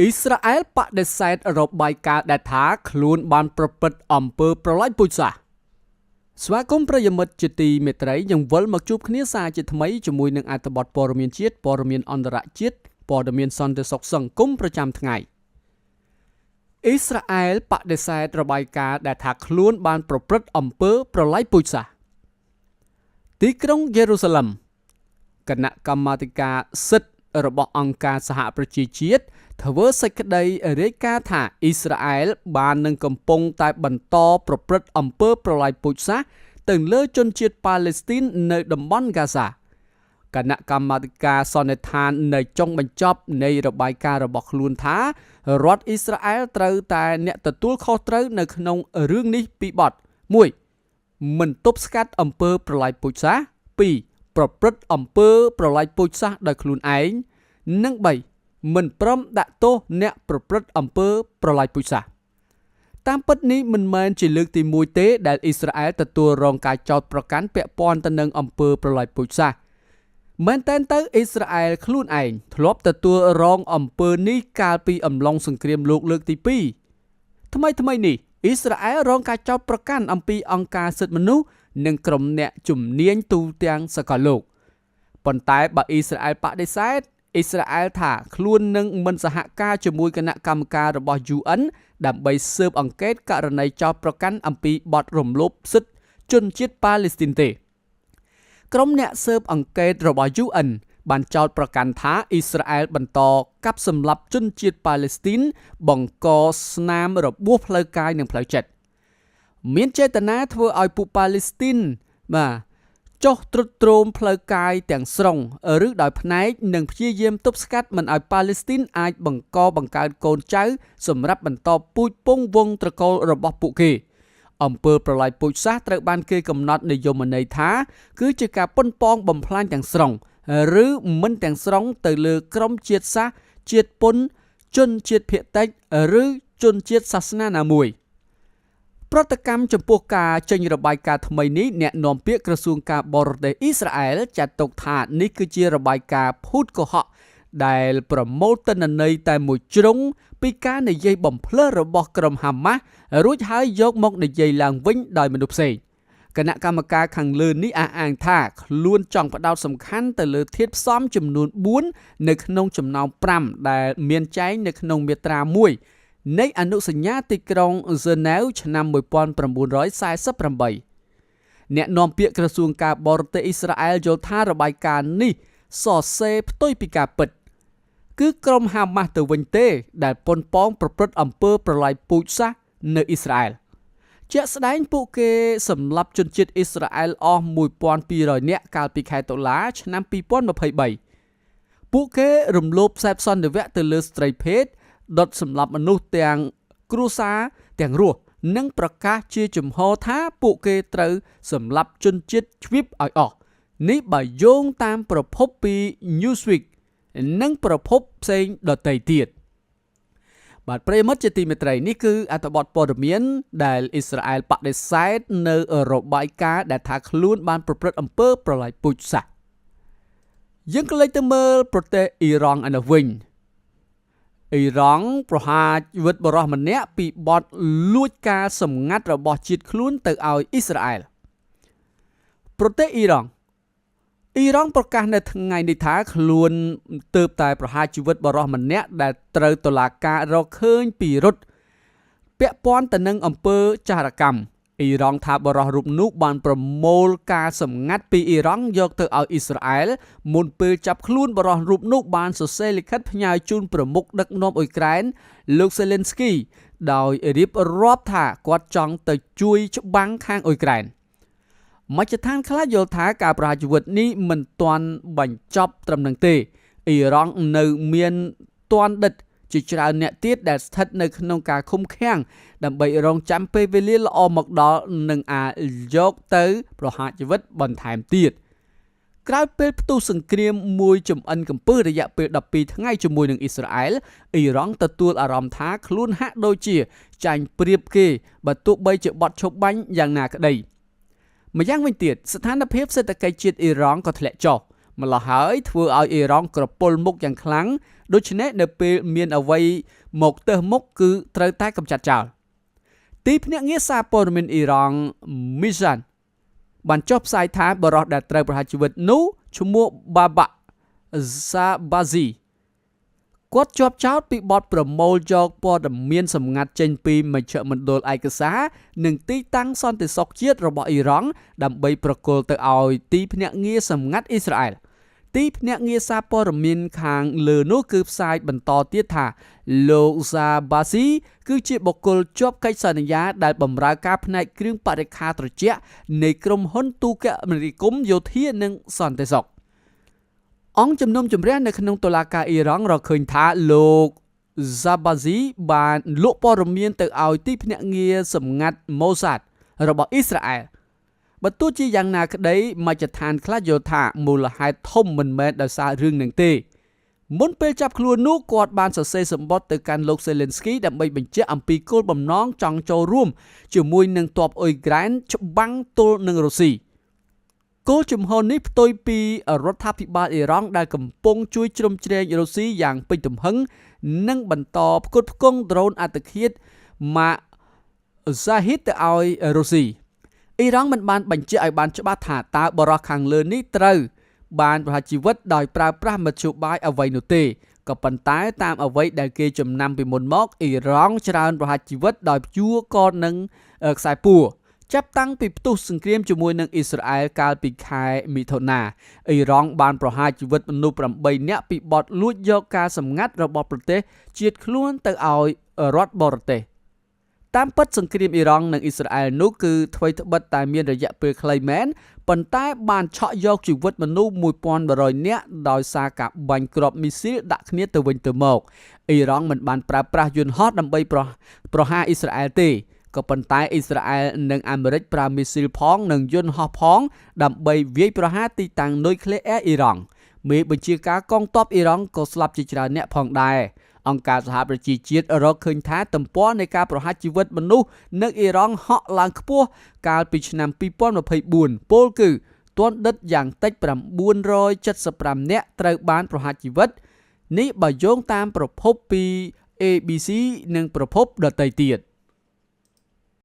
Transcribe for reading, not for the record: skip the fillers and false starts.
អ៊ីស្រាអែលបដិសេធរបាយការណ៍ដែលថាខ្លួនបានប្រព្រឹត្តអំពើប្រល័យពូជសាសន៍ស្វាគមន៍ប្រិយមិត្តជាទីមេត្រីយើងវិលមកជួបគ្នាសារជាថ្មីជាមួយនឹងអត្ថបទព័ត៌មានជាតិព័ត៌មានអន្តរជាតិព័ត៌មានសន្តិសុខសង្គមប្រចាំថ្ងៃអ៊ីស្រាអែលបដិសេធរបាយការណ៍ដែលថាខ្លួនបានប្រព្រឹត្តអំពើប្រល័យពូជសាសន៍ទីក្រុងយេរូសាឡឹមគណៈកម្មាធិការសិទ្ធិរបស់អង្គការសហប្រជាជាតិធ្វើសេចក្តីរាយការណ៍ថាអ៊ីស្រាអែលបាននឹងកំពុងតែបន្តប្រព្រឹត្តអំពើប្រល័យពូជសាសន៍ទៅលើជនជាតិប៉ាឡេស្ទីននៅតំបន់ហ្គាសាគណៈកម្មាធិការសន្និដ្ឋាននៅចុងបញ្ចប់នៃរបាយការណ៍របស់ខ្លួនថារដ្ឋអ៊ីស្រាអែលត្រូវតែអ្នកទទួលខុសត្រូវនៅក្នុងរឿងនេះពីរបទ1មិនទប់ស្កាត់អំពើប្រល័យពូជសាសន៍2ប្រព្រឹត្តអំពើប្រល័យពូជសាសន៍ដោយខ្លួនឯងនិង3មិនព្រមដាក់ទោសអ្នកប្រព្រឹត្តអំពើប្រល័យពូជសាសន៍តាមពិតនេះមិនមែនជាលើកទី1ទេដែលអ៊ីស្រាអែលទទួលរងការចោទប្រកាន់ពាក់ព័ន្ធទៅនឹងអំពើប្រល័យពូជសាសន៍មែនទែនទៅអ៊ីស្រាអែលខ្លួនឯងធ្លាប់ទទួលរងអំពើនេះកាលពីអំឡុងសង្គ្រាមលោកលើកទី2ថ្មីៗនេះអ៊ីស្រាអែលរងការចោទប្រកាន់អំពីអង្គការសិទ្ធិមនុស្សនិងក្រុមអ្នកជំនាញទូទាំងសកលលោកប៉ុន្តែបើអ៊ីស្រាអែលបដិសេធអ៊ីស្រាអែលថាខ្លួននឹងមិនសហការជាមួយគណៈកម្មការរបស់ UN ដើម្បីស៊ើបអង្កេតករណីចោទប្រកាន់អំពីបទរំលោភសិទ្ធិជនជាតិប៉ាឡេស្ទីនទេក្រុមអ្នកស៊ើបអង្កេតរបស់ UN បានចោទប្រកាន់ថាអ៊ីស្រាអែលបន្តកាប់សម្លាប់ជនជាតិប៉ាឡេស្ទីនបង្កស្នាមរបួសផ្លូវកាយនិងផ្លូវចិត្តមានចេតនាធ្វើឲ្យពួកប៉ាឡេស្ទីនបាទចុះទ្រុឌទ្រោមផ្លូវកាយទាំងស្រុងឬដោយផ្នែកនិងព្យាយាមទប់ស្កាត់មិនឲ្យប៉ាឡេស្ទីនអាចបង្កបង្កើតកូនចៅសម្រាប់បន្តពូជពង្សវង្សត្រកូលរបស់ពួកគេអំពើប្រល័យពូជសាសន៍ត្រូវបានគេកំណត់និយមន័យថាគឺជាការប៉ុនប៉ងបំផ្លាញទាំងស្រុងឬមិនទាំងស្រុងទៅលើក្រុមជាតិសាសន៍ជាតិពន្ធជនជាតិភាគតិចឬជនជាតិសាសនាណាមួយប្រតិកម្មចំពោះការចេញរបាយការណ៍ថ្មីនេះអ្នកនាំពាក្យក្រសួងការបរទេសអ៊ីស្រាអែលចាត់ទុកថានេះគឺជារបាយការណ៍ភូតកុហកដែលប្រមូលទិន្នន័យតែមួយជ្រុងពីការនិយាយបំផ្លើសរបស់ក្រុមហាម៉ាស់រួចហើយយកមកនិយាយឡើងវិញដោយមនុស្សផ្សេងគណៈកម្មការខាងលើនេះអះអាងថាខ្លួនចង់ផ្ដោតសំខាន់ទៅលើធាតុផ្សំចំនួន4នៅក្នុងចំណោម5ដែលមានចែងនៅក្នុងមាត្រា1នៃអនុសញ្ញាទីក្រុងហ្សឺណែវឆ្នាំ1948អ្នកនាំពាក្យក្រសួងការបរទេសអ៊ីស្រាអែលយល់ថារបាយការណ៍នេះសរសេរផ្ទុយពីការពិតគឺក្រុមហាម៉ាស់ទៅវិញទេដែលប៉ុនប៉ងប្រព្រឹត្តអំពើប្រល័យពូជសាសន៍នៅអ៊ីស្រាអែលជាក់ស្ដែងពួកគេសម្លាប់ជនជាតិអ៊ីស្រាអែលអស់1200នាក់កាលពីខែតុលាឆ្នាំ2023ពួកគេរំលោភសេពសន្តិវៈទៅលើស្ត្រីភេទដុតសម្លាប់មនុស្សទាំងគ្រួសារទាំងរស់និងប្រកាសជាចំហថាពួកគេត្រូវសម្លាប់ជនជាតិជ្វីបឲ្យអស់នេះបើយោងតាមប្រភពពី Newsweek និងប្រភពផ្សេងដទៃទៀតបាទប្រិយមិត្តជាទីមេត្រីនេះគឺអត្ថបទព័ត៌មានដែលអ៊ីស្រាអែលបដិសេធនៅរបាយការណ៍ដែលថាខ្លួនបានប្រព្រឹត្តអំពើប្រល័យពូជសាសន៍យើងក៏លេចទៅមើលប្រទេសអ៊ីរ៉ង់ឯនោះវិញអ៊ីរ៉ង់ប្រហារជីវិតបុរសម្នាក់ពីបទលួចការសម្ងាត់របស់ជាតិខ្លួនទៅឲ្យអ៊ីស្រាអែលប្រទេសអ៊ីរ៉ង់ប្រកាសនៅថ្ងៃនេះថាខ្លួនទើបតែប្រហារជីវិតបុរសម្នាក់ដែលត្រូវតុលាការរកឃើញពីរុទ្ធពាក់ព័ន្ធទៅនឹងអំពើចារកម្មអ៊ីរ៉ង់ថាបុរសរូបនោះបានប្រមូលការសម្ងាត់ពីអ៊ីរ៉ង់យកទៅឲ្យអ៊ីស្រាអែលមុនពេលចាប់ខ្លួនបុរសរូបនោះបានសរសេរលិខិតផ្ញើជូនប្រមុខដឹកនាំអ៊ុយក្រែនលោកសេលិនស្គីដោយរៀបរាប់ថាគាត់ចង់ទៅជួយច្បាំងខាងអ៊ុយក្រែនមជ្ឈដ្ឋានខ្លះយល់ថាការប្រហារជីវិតនេះមិនទាន់បញ្ចប់ត្រឹមនឹងទេអ៊ីរ៉ង់នៅមានទណ្ឌិតជាច្រើនអ្នកទៀតដែលស្ថិតនៅក្នុងការឃុំឃាំងដើម្បីរងចាំពេលវេលាល្អមកដល់នឹងអាចយកទៅប្រហារជីវិតបន្ថែមទៀតក្រោយពេលផ្ទុះសង្គ្រាមមួយចំអិនកំពឹសរយៈពេល12ថ្ងៃជាមួយនឹងអ៊ីស្រាអែលអ៊ីរ៉ង់ទទួលអារម្មណ៍ថាខ្លួនហាក់ដូចជាចាញ់ប្រៀបគេបើទោះបីជាបត់ឈប់បាញ់យ៉ាងណាក្តីម្យ៉ាងវិញទៀតស្ថានភាពសេដ្ឋកិច្ចជាតិអ៊ីរ៉ង់ក៏ធ្លាក់ចុះម្ល៉េះហើយធ្វើឲ្យអ៊ីរ៉ង់ក្រពុលមុខយ៉ាងខ្លាំង ដូច្នេះនៅពេលមានអ្វីមកទើសមុខគឺត្រូវតែកម្ចាត់ចោលទីភ្នាក់ងារសារព័ត៌មានអ៊ីរ៉ង់មីសានបានចុះផ្សាយថាបុរសដែលត្រូវប្រហារជីវិតនោះឈ្មោះបាបាក់សាបាស៊ីគាត់ជាប់ចោទពីបទប្រមូលយកព័ត៌មានសម្ងាត់ចេញពីមជ្ឈមណ្ឌលឯកសារនិងទីតាំងសន្តិសុខជាតិរបស់អ៊ីរ៉ង់ដើម្បីប្រគល់ទៅឲ្យទីភ្នាក់ងារសម្ងាត់អ៊ីស្រាអែលទីភ្នាក់ងារសារព័ត៌មានខាងលើនោះគឺផ្សាយបន្តទៀតថាលោកសាបាស៊ីគឺជាបុគ្គលជាប់កិច្ចសន្យាដែលបម្រើការផ្នែកគ្រឿងបរិក្ខារត្រជាក់នៃក្រុមហ៊ុនទូរគមនាគមន៍យោធានិងសន្តិសុខអង្គជំនុំជម្រះនៅក្នុងតុលាការអ៊ីរ៉ង់រកឃើញថាលោកហ្សាបាស៊ីបានលក់ព័ត៌មានទៅឲ្យទីភ្នាក់ងារសម្ងាត់ម៉ូសាដរបស់អ៊ីស្រាអែលបើទោះជាយ៉ាងណាក្តីមជ្ឈដ្ឋានខ្លះយល់ថាមូលហេតុធំមិនមែនដោយសាររឿងនឹងទេមុនពេលចាប់ខ្លួននោះគាត់បានសរសេរសម្បត្តិទៅកាន់លោកសេលេនស្គីដើម្បីបញ្ជាក់អំពីគោលបំណងចង់ចូលរួមជាមួយនឹងទ័ពអ៊ុយក្រែនច្បាំងទល់នឹងរុស្ស៊ីគោលជំហរនេះផ្ទុយពីរដ្ឋាភិបាលអ៊ីរ៉ង់ដែលកំពុងជួយជ្រោមជ្រែងរុស្ស៊ីយ៉ាងពេញទំហឹងនិងបន្តផ្គត់ផ្គង់ដ្រូនអត្តឃាតម៉ាកហ្សាហ៊ីតទៅឲ្យរុស្ស៊ីអ៊ីរ៉ង់មិនបានបញ្ជាក់ឲ្យបានច្បាស់ថាតើបរិះខាងលើនេះត្រូវបានប្រហារជីវិតដោយប្រើប្រាស់មធ្យោបាយអ្វីនោះទេក៏ប៉ុន្តែតាមអ្វីដែលគេចំណាំពីមុនមកអ៊ីរ៉ង់ច្រើនប្រហារជីវិតដោយព្យួរកនឹងខ្សែពួរចាប់តាំងពីផ្ទុះសង្គ្រាមជាមួយនឹងអ៊ីស្រាអែលកាលពីខែមិថុនាអ៊ីរ៉ង់បានប្រហារជីវិតមនុស្ស8នាក់ពីបទលួចយកការសម្ងាត់របស់ប្រទេសជាតិខ្លួនទៅឲ្យរដ្ឋបរទេសតាមពិតសង្គ្រាមអ៊ីរ៉ង់និងអ៊ីស្រាអែលនោះគឺថ្វីត្បិតតែមានរយៈពេលខ្លីមែនប៉ុន្តែបានឆក់យកជីវិតមនុស្ស1100នាក់ដោយសារការបាញ់គ្រាប់មីស៊ីលដាក់គ្នាទៅវិញទៅមកអ៊ីរ៉ង់មិនបានប្រើប្រាស់យន្តហោះដើម្បីប្រហារអ៊ីស្រាអែលទេក៏ប៉ុន្តែអ៊ីស្រាអែលនិងអាមេរិកប្រើមីស៊ីលផងនិងយន្តហោះផងដើម្បីវាយប្រហារទីតាំងនុយក្លេអ៊ែរអ៊ីរ៉ង់មេបញ្ជាការកងទ័ពអ៊ីរ៉ង់ក៏ស្លាប់ជាច្រើនអ្នកផងដែរអង្គការសហប្រជាជាតិរកឃើញថាទំព័រនៃការប្រហារជីវិតមនុស្សនៅអ៊ីរ៉ង់ហក់ឡើងខ្ពស់កាលពីឆ្នាំ2024ពោលគឺទណ្ឌិតយ៉ាងតិច975នាក់ត្រូវបានប្រហារជីវិតនេះបើយោងតាមប្រភពពី ABC និងប្រភពដទៃទៀត។